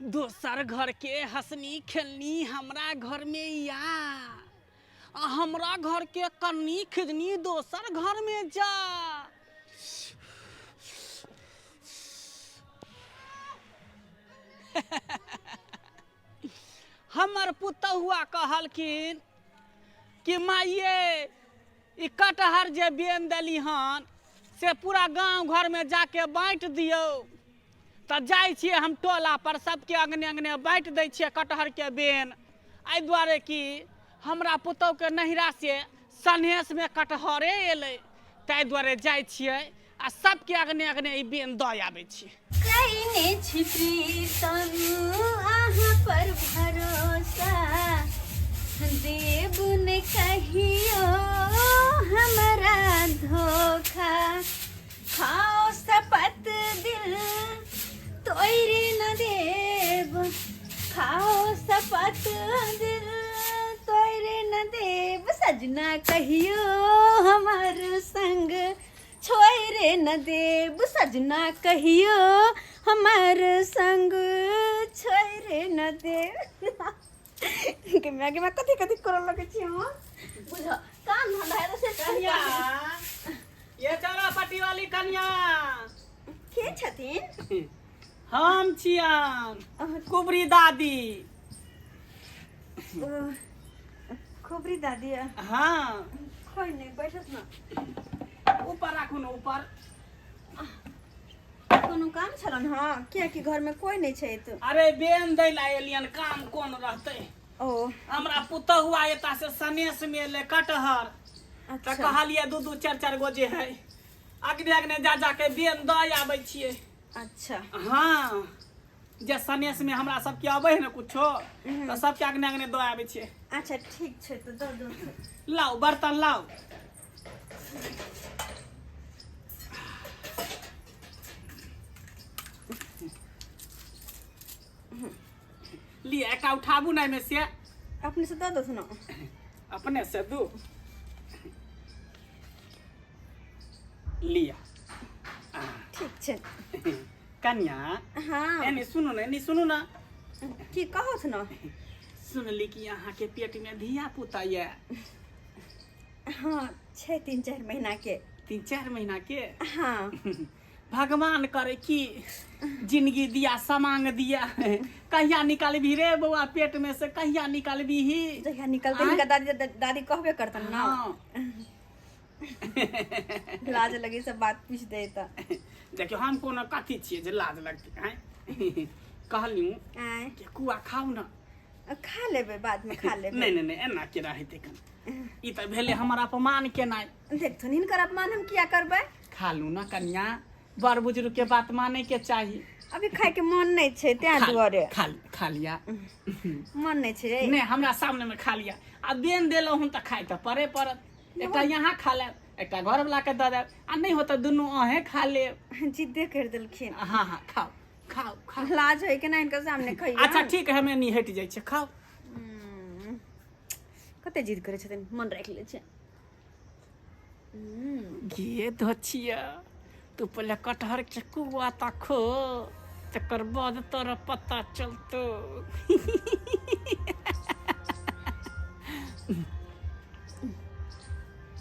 दोसर घर के हंसनी खेलनी हमरा घर में या, आ हमरा घर के कन्नी खिजनी दोसर घर में जा। हमर पुतहुआ कहलखिन कि माइये, ई कटहर जे बेन देली हन से पूरा गाँव घरमे जाके बाँटि दियौ। तऽ जाइ छियै हम टोला पर, सबके अङ्गने अङ्गने बाँटि दै छियै कटहरके बेन, एहि दुआरे कि हमरा पुतहुके नैहरा से सनेसमे कटहरे एलै, ताहि दुआरे जाइ छियै आ सबके अङ्गने अङ्गने ई बेन दऽ आबै छियै। कयने छी प्रीतम अहाँ पर भरोसा, देब ने कहियो हमरा धोखा, खाओ शपथ दिल तोड़ि न देब, खाओ शपथ दिल तोड़ि न देब, सजना कहियो हमर संग छोड़ि न देब, सजना कहियो हमर संग छोड़ि न देब। के माय, के माय, कथी कथी करऽ लगै छी हम? बुझ काम धंधा है तो से। कन्या, ये चौरा पट्टी वाली कन्या। के छथिन? हम छियन कुबरी दादी। खोबरी दादी? हाँ। खोइ नहि, बैठत न। ऊपर राखू ने ऊपर। कोनो काम छलन? हँ, कियाकि घरमे कोइ नहि छै तऽ। अरे, बेन दै ला एलियन, काम कोन रहतै? ओ। हमरा पुतहुआ एता से सनेस में एलै कटहर तऽ। कहलियै दू दू चारि चारि गो जे है अगने अगने जा जा के बेन दऽ आबै छियै। हाँ, जे सनेस में हमरा सबके अबै है ने कुछो, तऽ सबके अगने अगने दऽ आबै छियै। अच्छा, ठीक छै, तऽ दऽ दू। लाउ, बर्तन लाउ। लिअ, एकटा उठाबू ने एहिमे से। अपने से दऽ दू ने। अपने से दू, लिअ। ठीक छै। कन्या। हाँ। एने सुनू ने, एने सुनू ने। की कहत न? सुनली कि अहाँके पेट में धिया पुता यऽ। हाँ, छै, 3-4 महीना के। 3-4 महीना के? हाँ। भगवान करे कि जिंदगी दिया, समांग दिया। कहिया निकालबी रे बौआ पेट में से, कहिया निकालबी ही? जहिया निकलते आँय? हिनका दादी दादी कहबे करतन ना। लाज लगी सब बात पूछ दे तऽ। देखियौ, हम कोनो कथी छियै जे लाज लगतै? आँय, कहलियौ आँय? कि कुआ खाउ ने। खा लेबै, बादमे खा लेबै। नहि नहि नहि, एना केना हेतै कन? ई तऽ भेलै हमर अपमान केनाइ। देखथुन, हिनकर अपमान हम किया करबै? खा लू ना कन्या, बड़ बुजुर्ग के बात माने के चाही। अभी खाय के मन नहीं छै तें दुआरे। खा खा लिया। मन नहीं छै। नहीं, हमरा सामने में खा लिया। आ बेन देलहुँ हम तऽ खाय तऽ पड़े पड़त। एकटा यहाँ खा लेब, एकटा घर वाला के दऽ देब, आ नहीं होत तऽ दुनू अहें खा लेब। जिद्दे कर देलखिन। हाँ हाँ, खाओ खाओ खाओ। लाज होय के ना हिनकर सामने खइयो। अच्छा ठीक है, हमे नहीं हटि जाइ छै, खाओ। कते जिद करै छथिन, मन राखि लै छै। गे धोछिया, तू पहिले कटहर के कुआ तखो, तकर बाद तोरा पता चलतो।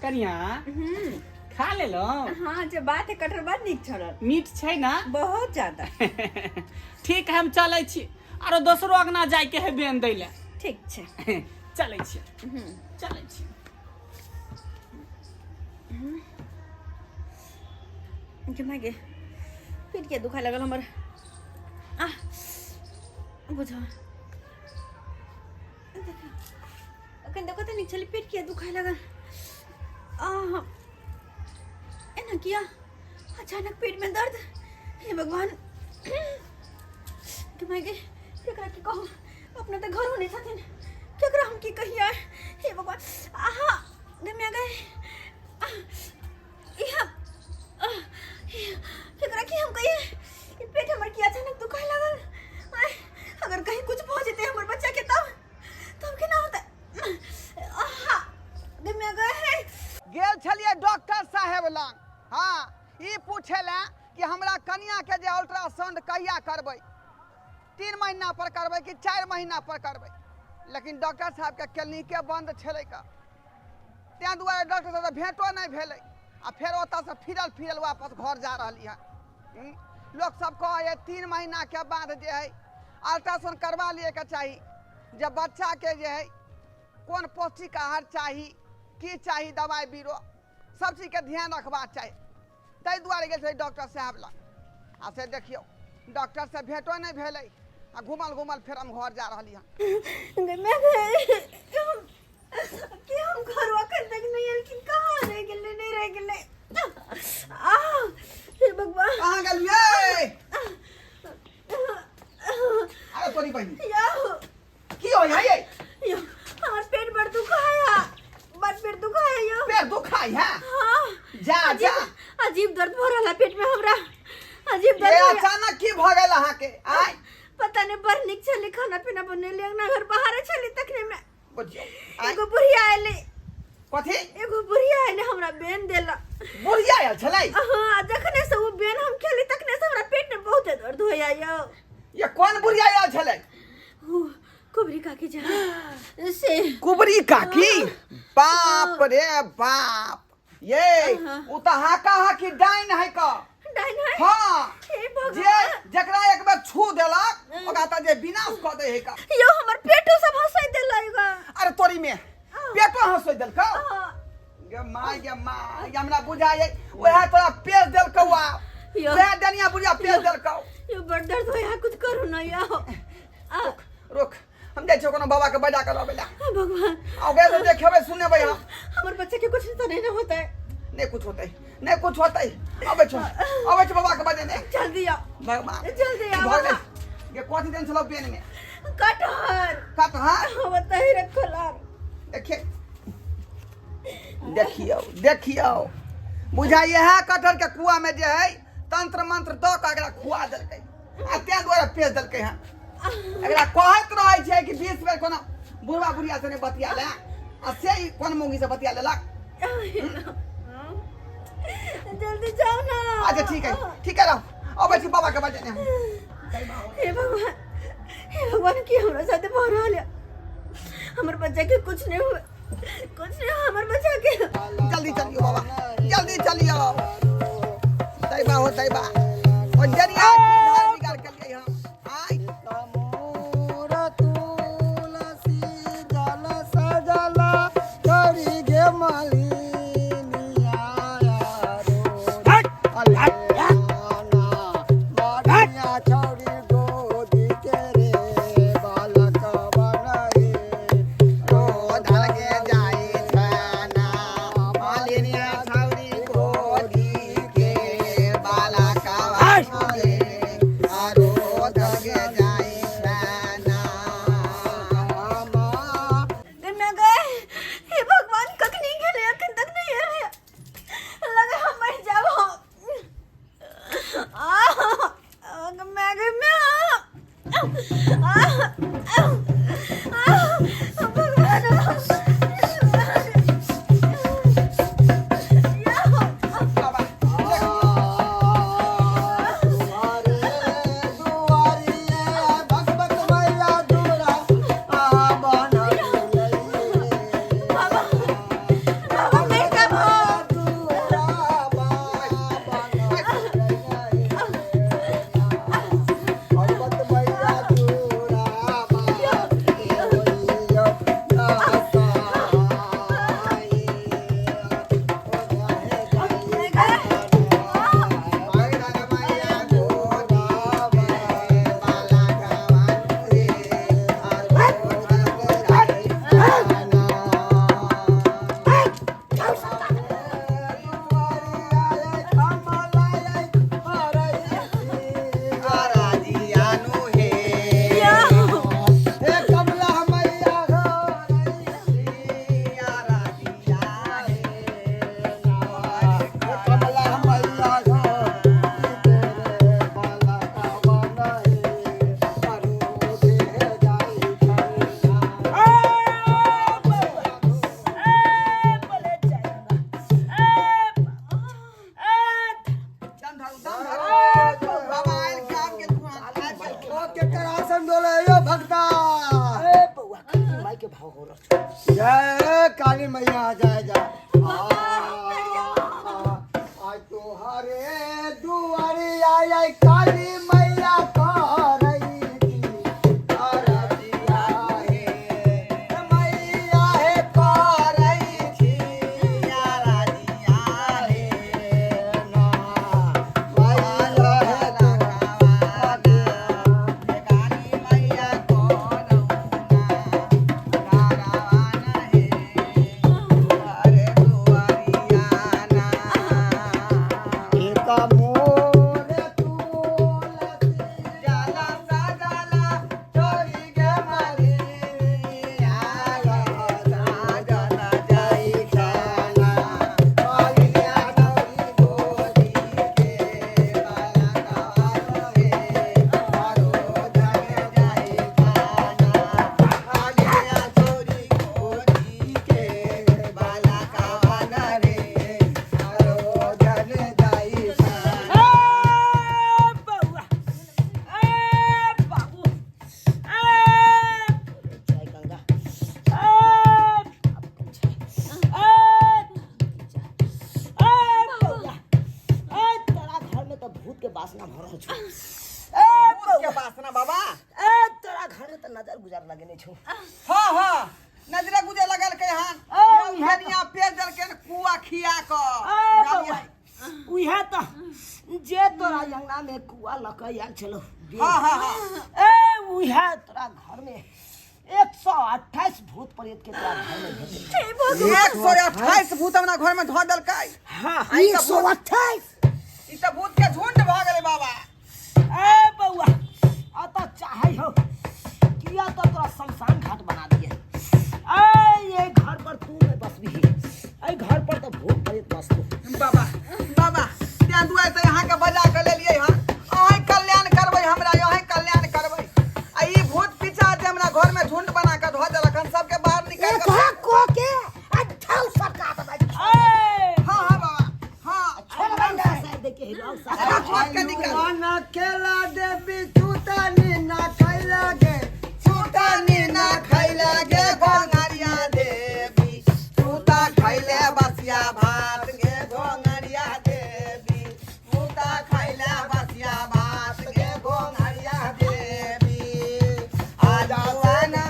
कनिया, खा लेलहुँ? हाँ, जे बात है, कटहर बड़ नीक छल। मीठ छै ना? बहुत ज्यादा। ठीक है, हम चलै छी, आरो दोसरो अंगना जाइके है बेन दै लए। ठीक छै। चलै छी, चलै छी। गे माय गे, पेट किया दुखाय लगल हमर? आह, बुझ अखन देखो तऽ नीक छलै, पेट किया दुखाय लगल? आह, एना किया अचानक पेट में दर्द? हे भगवान, गे माय गे, केकरा की कहू? अपना तऽ घरो नहि छथिन, केकरा हम की कहियै? हे भगवान, आहा, गे माय गे, आह, इहा, आह, केकरा की हम कहियै? ई पेट हमर किया अचानक दुखाय लागल? आय, अगर कहीं कुछ भऽ जेतै हमर बच्चा के तब तब केना होतै? आहा, गे माय गे। गेल छलियै डॉक्टर साहेब लग। हँ, ई पूछे लए कि हमरा कनियाके जे अल्ट्रासाउंड कहिया करबै, 3 महीना पर करबै कि 4 महीना पर करबै। लेकिन डॉक्टर साहबके क्लिनिके बंद छलै का, तें दुआरे डॉक्टर साहब भेंटो नहि भेलै। आ फेर ओतऽसँ फिरल फिरल वापस घर जा रहली हँ। लोक सब कहै है 3 महीना के बाद जे है अल्ट्रासाउंड करवा लिए के चाही, जे बच्चा के जे है कोन पौष्टिक आहार चाही, की चाही दवाई बीरो, सब चीज के ध्यान रखबाक चाही। ताहि दुआरे गेल छलै डॉक्टर साहब लग। आ से देखियौ डॉक्टर से भेंटो नहि भेलै आ घुमल घुमल फेर हम घर जा रहली हँ। कि हम घर अखन तक नहीं एलखिन, कहाँ रह गेलै, नहीं रह गेलै। आ हे भगवान, कहाँ गेलियै? अरे तोरी बहिन, यो की होय है ये? यो हमर पेट बड़ दुखाया, बड़ पेट दुखाया यो। पेट दुखाय है? हाँ। जा जा। अजीब दर्द भऽ रहल है पेट में हमरा, अजीब दर्द ये हो रहा। अचानक की भऽ गेल अहाँके? आय पता नहीं, बड़ नीक छलै खाना पीना बनेली, अंगना घर बाहर छलै तखने में बुझियौ आय। एगो बुढ़िया एलै। कथी? एगो बुढ़िया एलै, हमरा बेन देला। बुढ़िया आयल छलै? हाँ, जखने से वो बेन हम खेली तखने से हमरा पेट में बहुत दर्द होया यो। ये कोन बुढ़िया आयल छलै? उ कुबरी काकी जा से। कुबरी काकी? बाप रे बाप, ये उ त हाका हाकी डाइन है का। डाइन है? हाँ। हे भगवान। जे जकरा एक बेर छू देलक ओकरा त जे विनाश क दे है का। यो हमर पेटो सब हंसै देलक गा। अरे तोरी में पेटो हंसै देलकौ? हाँ। गे माय गे माय, हमरा बुझाय वएह तोरा पेट देलकौ आ। यो। वएह डनिया बुढ़िया पेट देलकौ। यो बड़ दर्द होया, कुछ करू ना यो। रुक रुक, हम जाइ छियै कोनो बाबा के बजा के लबै ला। हे भगवान। आ ओकरा से देखेबै सुनेबै हम। हमर बच्चा के कुछ तो नहीं ना होता है? नहीं कुछ होतै, नहीं कुछ होतै। अबै छौ, अबै छौ बाबा के बजेने। जल्दी आओ। भगवान। जल्दी आओ भऽ गेलै। बाबा। ये कथी देन छलौ पेन में? कटहर। कटहर? हाँ, बताही रखल आर। देखिए, देखियौ देखियौ, बुझाइए है कटहर के कुआ में जे है तंत्र मंत्र दऽ कऽ एकरा खुआ देलकै आ तें दुआरे पेश देलकै हँ। एकरा कहैत रहै छै कि 20 बेर कोनो बुढ़वा बुढ़िया से नहि बतिया ले, आ से ई कोन मौगी से बतिया लेलक। जल्दी जाओ ना। अच्छा ठीक है, ठीक है, रहो, अबै छी बाबा के बजेने हम। हे भगवान, हे भगवान, की हमरा साथे भऽ रहल है? हमर बच्चा के कुछ नहीं हुए, कुछ नहीं हमर बच्चा के। जल्दी चलियो बाबा, जल्दी चलियो। दैबा हो दैबा, ओ जरिया की धार बिगाड़ के लिए हम। आय मोर तुलसी जल सजला करी गे मालिनिया मारिया छौरी गोदी के रे बालक बनई रोधल के जाई छाना छौ। हाँ हाँ, नजरे गुजर लगल के हन। ए, उहे तऽ। कनिया पेट देलकै हन कुआ खिया क। ए बौआ, उहे तऽ जे तोरा अंगना में कुआ लऽ कऽ आयल छलौ। हाँ हाँ हाँ। ए उहे तोरा घर में 128 भूत प्रेत के तोरा घर में भेटल। 128 भूत हमरा घर में धऽ देलकै। हाँ। 128। ई तऽ भूत के झुंड भऽ गेलै बाबा। ए बौआ, अतः चाहे हो किया तो तोरा शमशान घाट बना दिए। ए ये घर पर तू नहीं बसबी, ए घर पर तो भूत प्रेत बसतो। बाबा बाबा, तें दुआरे तऽ अहाँके बजा कऽ लेलियै हन। अहीं कल्याण करबै हमरा, अहीं कल्याण करबै। आ ई भूत पिचास जे हमरा घर में झुंड बना कऽ धऽ देलक हन, सबके बाहर निकालि कऽ। एकरा को के आ ठाउ सरका देबै। ए हाँ हाँ बाबा हाँ। छोड़ बंदा साइड दे के हिलाओ साइड। एकरा छोड़ के निकाल। ना खेला देवी चूतानी ना खैला गे, चूतानी ना खैला गे घोंघरिया देवी, चूता खैले बसिया भात गे घोंघरिया देवी, चूता खैले बसिया भात गे घोंघरिया देवी। आजा ना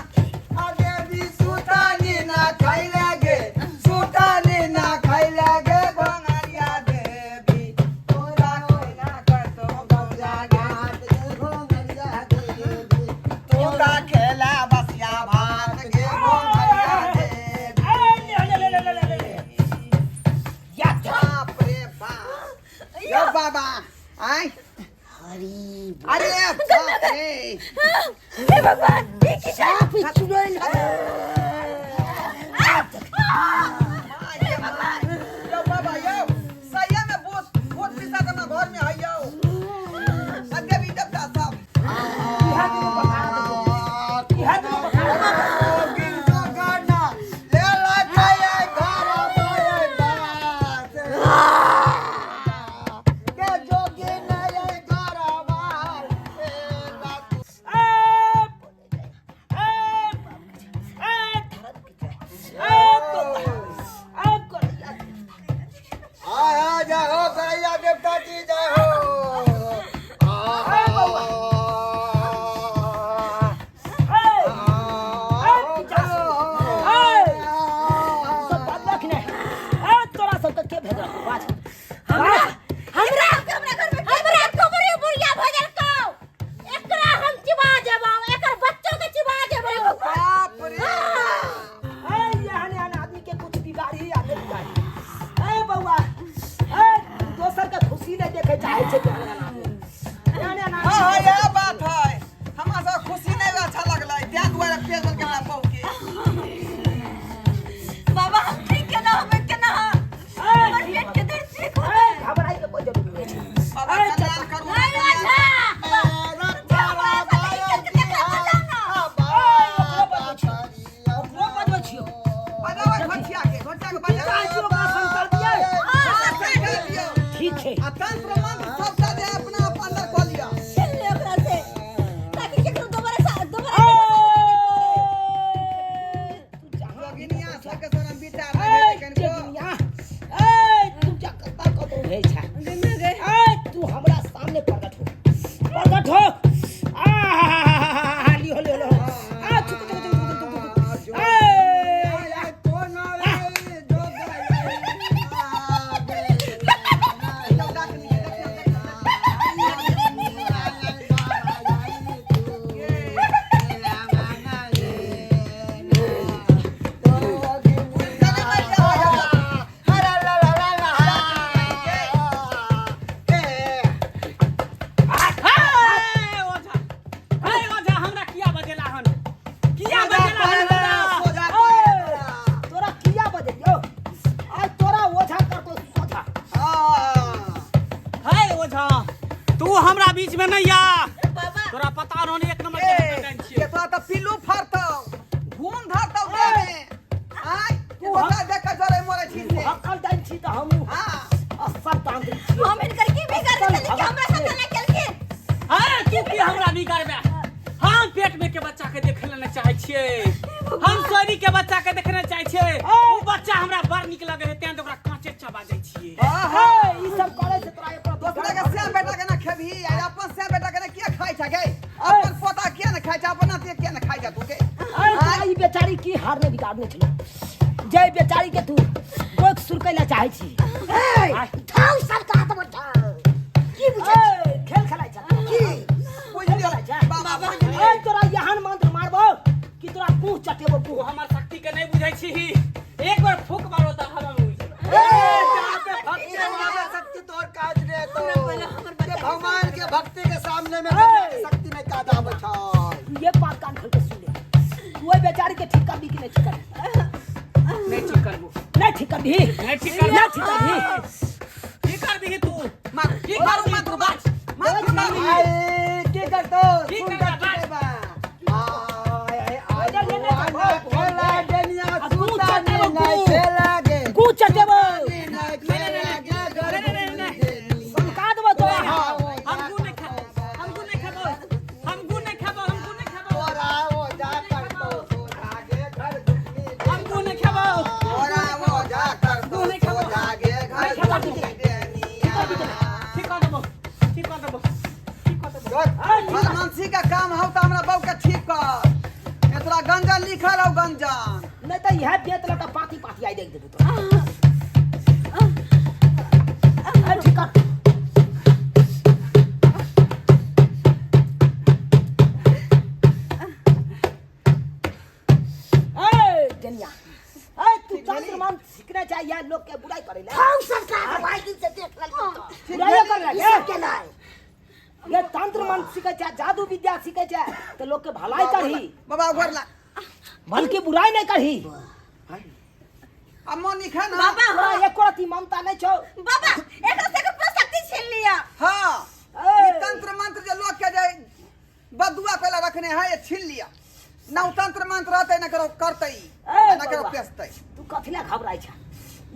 आ देवी सुतानी ना खैले गे, सुतानी ना खैले गे घोंघरिया देवी, तोरा कोइना करतो गौरा गे, भात गे घोंघरिया देवी, तोरा खेला बसिया भात गे घोंघरिया देवी। ए ले ले ले ले ले ले या बाप रे बाप, यो बाबा आय। हरी अरे बाप रे। हे भगवान, ई की छै? साफ ही चुड़ैल है। यो बाबा यो, सही में भूत भूत पिशाच अपना घर में है यो। आ देवी देवता सब। इहा दुनू पका देबो, इहा दुनू पका देबो। ए ए ए धरत के ए बौआ, ए करैया। जय हो करैया देवता जी, जय हो। ए बौआ, ए ए पिचास, ए सब बात रख ने। ए तोरा सब के भेजल बाज? हमरा हमरा हमरा घर में हमरा कमरे बुढ़िया भजल को एकरा हम चिबा जेबौ, एकर बच्चो के चिबा जेबौ। बाप रे। ए एहन एहन आदमी के कुछ बिगाड़ी या नहीं बिगाड़ी। ए बौआ, ए दोसर के खुशी नहीं देखे चाहे छै एहन एहन आदमी, एहन एहन हाँ हाँ, आदमी। यह बात है, हमरा सब खुशी नहीं अच्छा लगलै, तें दुआरे पेट देलकै हमरा बहू के। बाबा, हम ठीक केना होबै, केना? हमर पेट के दर्द ठीक ए होतै? घबराई के कोई जरूरत नहीं छै। बाबा ए कल्याण करू। नहीं ओझा, ओकरो बजबै छियौ, ओकरो बजबै छियौ। बजाबै घोचिया के, घोचिया के की चाहै बजाबै। छियौ ओकरा संकल्प दियै? हाँ, संकल्प दियौ। ठीक छै। आ तंत्र मंत्र सबटा जे अपना अपन अंदर कऽ लिअ। छीन ले ओकरा से, ताकि केकरो दोबारा दोबारा। ए तू जहाँ जोगिनिया सबके संग विचार ए नहि भेलै कनिको। जोगिनिया, ए तू जा कतऽ कतौ रहै छै। ए तू हमरा सामने प्रकट हो, प्रकट हो। आ लियो लियो लियो, आ चुप चुप चुप चुप चुप चुप। ए देखियौ, देखियौ, देखियौ। कने मरि जाओ, जाओ। हे ओझा, हे ओझा, हमरा किया बजेला हन? किया बजेला हन हमरा? सोझा ए, तोरा किया बजेलियौ? आइ तोरा ओझा करतो सोझा। हाँ। हे ओझा, तू हमरा बीच में नहीं आ। बाबा, तोरा पता रहने एक नंबर के ए, कंटेंट छियै। ये तोरा तऽ पिल्लू फड़तौ, घूम धरतौ देह में। आँय, तू ओकरा देख कऽ जरै मरै छी से। हक्कल डाइन छी तऽ हमहूँ हाँ। असल तांत्रिक छी। हम हिनकर की बिगाड़ देली कि हमरा साथे ना केलखिन? हे तू की हमरा बिगाड़बे? हम पेट में के बच्चा के देखे ले नहीं चाहे छियै। हम सोरी के बच्चा के देखने चाहे छियै। उ बच्चा हमरा बड़ नीक लगे है, तें तऽ ओकरा कांचे चबा जाइ छियै। हाँ, हाँ। ए, ई सब करै से तोरा एकरा दोसरा के श्याम बेटा के ना खेबही आ अपन श्याम बेटा के ना किया खाइ छै गे? अपन पोता किया ने खाइ छै, अपन नातिया किया ने खाइ छै तू गे? ए बेचारी की हार नहि बिगाड़ने छलो जय बेचारी के तू गोक सुरकै ला चाहै छी। ए ठाउ सरकार त ठाउ की बुझै ए, खेल खेलाइ छ की बुझलियौ बाबा बुझलियौ। ए तोरा एहन मंत्र मारबो कि तोरा कुह चटेबो तू कुह। हमर शक्ति के नहीं बुझै छी, एक बार फूक मारो त हवा में उड़ जेबै। ए जहाँ पे भक्ति वहाँ पे शक्ति तोर काज रे तो के भगवान के भक्ति के सामने में दुनिया के शक्ति नहीं काज आबै छै। तू ये बात कान खोल के सुन ले, तू ओहि बेचारी के ठीक करबी कि नहीं ठीक करबी? नहीं ठीक करबो। नहीं ठीक करबी। नहीं ठीक करबो। नहीं ठीक करबी। की करबी तू? मारू की मारू करबी मारू तू? बाज मारू मारू। आई की करतो की सुन करता कर बाज? बा आय आय आय आना खेला दुनिया आ तू सुता चटेबो नहीं गु। खेला गे गु चटेबो। नहीं खेला गे घर नहीं। सनका देबो तोरा। हम गु नहीं खा, हम गु नहीं खाबो, हम गु नहीं खाबो, हम गु नहीं खाबो, तोरा ओ जा करतो सोधा गे घर घुटनी हम गु नहीं खाबो। तोरा वो जा कर गु नहीं खाबो। सोधा गे घर नहीं खाबो। घुटनी देनिया। ठीक कर देबो, ठीक कर देबो, ठीक कर देबो। बदमाशी का काम हौ त हमरा बहू के ठीक कर, ए तोरा गंजन लिखल हौ गंजन। नहीं तो यह बेत लगा पाती पाती आई देख देबो तोरा। ए ठीक कर। ए जनिया, ए तू तंत्र मंत्र सीखना चाहिए लोग के बुराई करे ला। ठाउ सरकार भाई दिन से देख लेलियौ त बुराई कर ला ई सब केना है? ये तंत्र मंत्र सीखे छै, जादू विद्या सीखे छै तो लोग के भलाई करही बाबा गोर ला, बल्कि बुराई नहीं करही। आ मन लिखा ना बाबा तोरा एको रति ममता नहीं छौ। बाबा एकरा से एकर पूरा शक्ति छीन लिया। हाँ ए। ई तंत्र मंत्र जे लोग के जे बदुआ पहले रखने है ये छीन लिया ना, उ तंत्र मंत्र रहते ना करो करते ए, ना करो बाबा। पेसते। तू कथी ला घबराइ छ?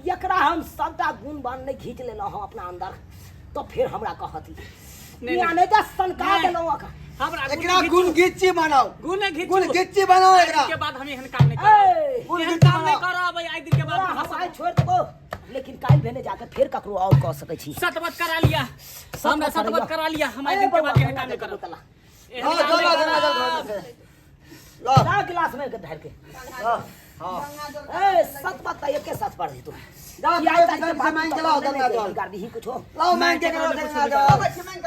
एकरा हम सबटा गुण बाण नहीं घींच लेलहुँ हम अपना अंदर तो फिर हमरा कहती नहीं, नहीं नहीं त सनका नहीं। देलहुँ अखन। हमरा एकरा गुण गिच्ची बनाओ, गुण घिचू, गुण गिच्ची बनाओ आइ एकरा। दिन के बाद हम एहन काम नहीं ए, करब, गुण एहन गिच्ची काम नहीं बनाओ। करब आइ दिन के बाद। तोरा हम आइ छोड़ि देबो लेकिन काल्हि भेने जाके फेर ककरो और कह सकै छी। सतवत करा लिया, हमरा सतवत करा लिया, हम आइ ए दिन के बौआ, बाद एहन काम नहीं गंगा करब। जल एहन हाँ काम चलो नहीं गंगा जल करब। घर में से लो ला गिलास में ढार के। हाँ हाँ ए सत बात त एके साथ पढ़ तू। जाओ, कि आइ तारीख के जाओ, बाद मांग तू के लाओ तकरो गंगा नहीं जल। बिगाड़ दीही कुछो। लाओ मांग के नहीं, करो ककरो गंगा कुछ जल। लाओ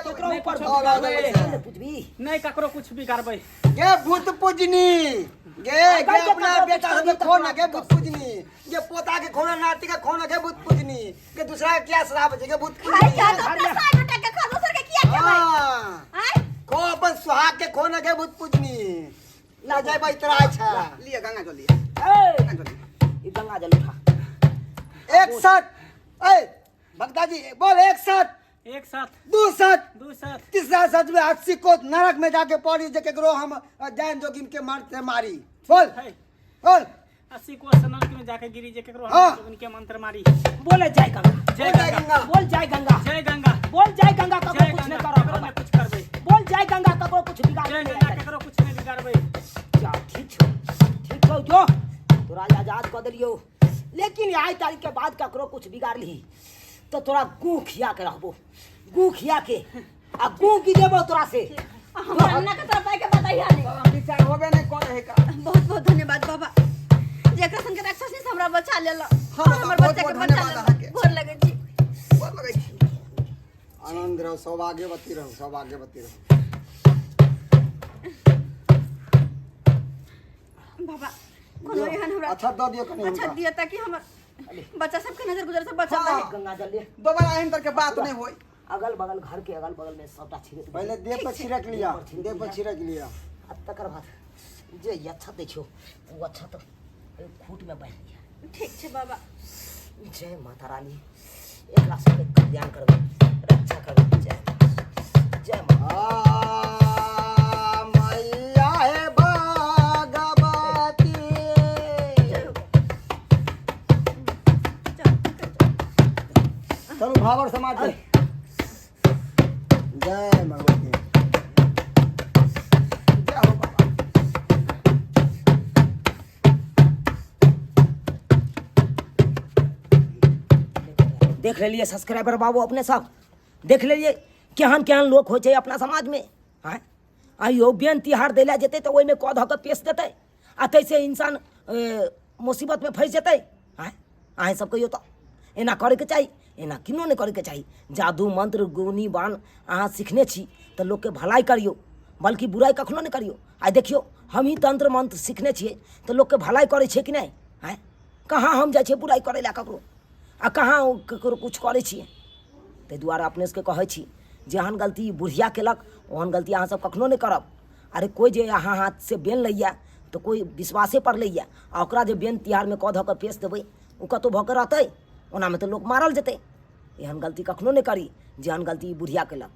केकरो ऊपर लाओ, लाओ, लाओ, नहीं पूछबी। नहीं ककरो कुछ बिगाड़बै। गे भूत पूजनी गे गे के अपना ककरो बेटा कुछ सबके करबी खोना तकरा गे भूत पूजनी, गे पोता के खोना, नाती के खोना गे भूत पूजनी, गे दूसरा के क्या श्राप छै गे भूत खाइ पूजनी। जा तो अपना साग गोटा के खा, दोसर के किया खेबै? हाँ आय खो अपन सुहाग के खोना गे भूत पूजनी, ला जाय बैतरा छै। लिया गंगा जल लिया, ए गंगा जल लिया। ई गंगा जल उठा। एक साथ ए भक्ता जी बोल, एक साथ, एक साथ, दू साथ, दू साथ, तीसरा सच में 80 को नरक में जाके पड़ी जे केकरो हम जान जोगिन के मारते मारी। बोल है बोल। 80 को नरक में जाके गिरी जे केकरो हाँ। हम के मंत्र मारी। बोले जय गंगा, जय बोल जय गंगा, गंगा, बोल जय गंगा, जय गंगा, बोल जय गंगा, ककरो जय कुछ नहीं गंगा, करब ककरो हम। नहीं कुछ करबै। बोल जय गंगा, ककरो कुछ बिगाड़ जय नहीं गंगा, आइ। ककरो कुछ नहीं बिगाड़बै। जा ठीक छौ, ठीक छौ, जो तोरा आजाद कऽ देलियौ, लेकिन आइ तारीख के बाद ककरो कुछ बिगाड़ ली तो तोरा गू खिया के रहबो, गू खिया के आ गू गिरेबो तोरा से। हमरा अन्ना के तरफ आइ के बताइया नहीं। बाबा विचार होबे नहीं करे है का। बहुत बहुत धन्यवाद बाबा, जेकरा सन के राक्षस से हमरा बचा लेला। हाँ, और हमर बहुत बच्चा के बहुत बचा धन्यवाद लेला। अहाँके। गोर लगै छी। गोर लगै छी। आनंद रहो, सौभाग्यवती रहो, सौभाग्यवती रहो। बाबा कोनो एहन हमरा अच्छा दऽ दियौ कनि अच्छा हुनका। दिया ताकि हमर बच्चा सबके नजर गुजर से बचल हाँ। रहे। गंगा जल ले। दोबारा एहन तरह के बात नहीं होई। अगल बगल घर के अगल बगल में सबटा छिड़क पहिले देह पर छिड़क लिया, देह पर छिड़क लिया। आ तकर बाद जे ई अच्छा दै छौ ओ अच्छा तो एहि खूट में बान्हि लिया। ठीक छै बाबा। जय माता रानी, एकरा सबके कल्याण करबै, रक्षा करबै। जय माता, जय माता। आ मैया हे भगवती। चल चलू भावर समाज के। जय भगवती। जय हो बाबा। देख लेलिए सब्सक्राइबर बाबू, अपने सब देख लेलिए केहन केहन लोक होइ छै अपना समाजमे। आँय आइयो बेन तिहार दै लए जेतै तऽ ओहिमे कऽ धऽ कऽ पेश देतै आ ताहिसँ इंसान मुसीबतमे फँसि जेतै। आँय, अहाँ सब कहियौ तऽ एना करैके चाही? एना किनो नहि करैके चाही। जादू मंत्र गुनी बान अहाँ सिखने छी तऽ लोकके भलाइ करियौ, बल्कि बुराइ कखनो नहि करियौ। आइ देखियौ, हमही तंत्र मंत्र सिखने छियै तऽ लोकके भलाइ करै छियै कि नहि? आँय, कहाँ हम जाइ छियै बुराइ करै लए ककरो, आ कहाँ ककरो किछु करै छियै? ताहि दुआरे अपने सबके कहै छी, जेहन गलती बुढ़िया केलक ओहन गलती अहाँसब कखनो नहि करब। अरे, कोइ जे अहाँ हाथसँ बेन लैए तऽ कोइ विश्वासेपर लैए, आ ओकरा जे बेन तिहारमे कऽ धऽ कऽ पेश देबै, ओ कतहु भऽ कऽ रहतै? ओनामे तऽ लोक मारल जेतै। एहन गलती कखनो नहि करी जेहन गलती ई बुढ़िया केलक।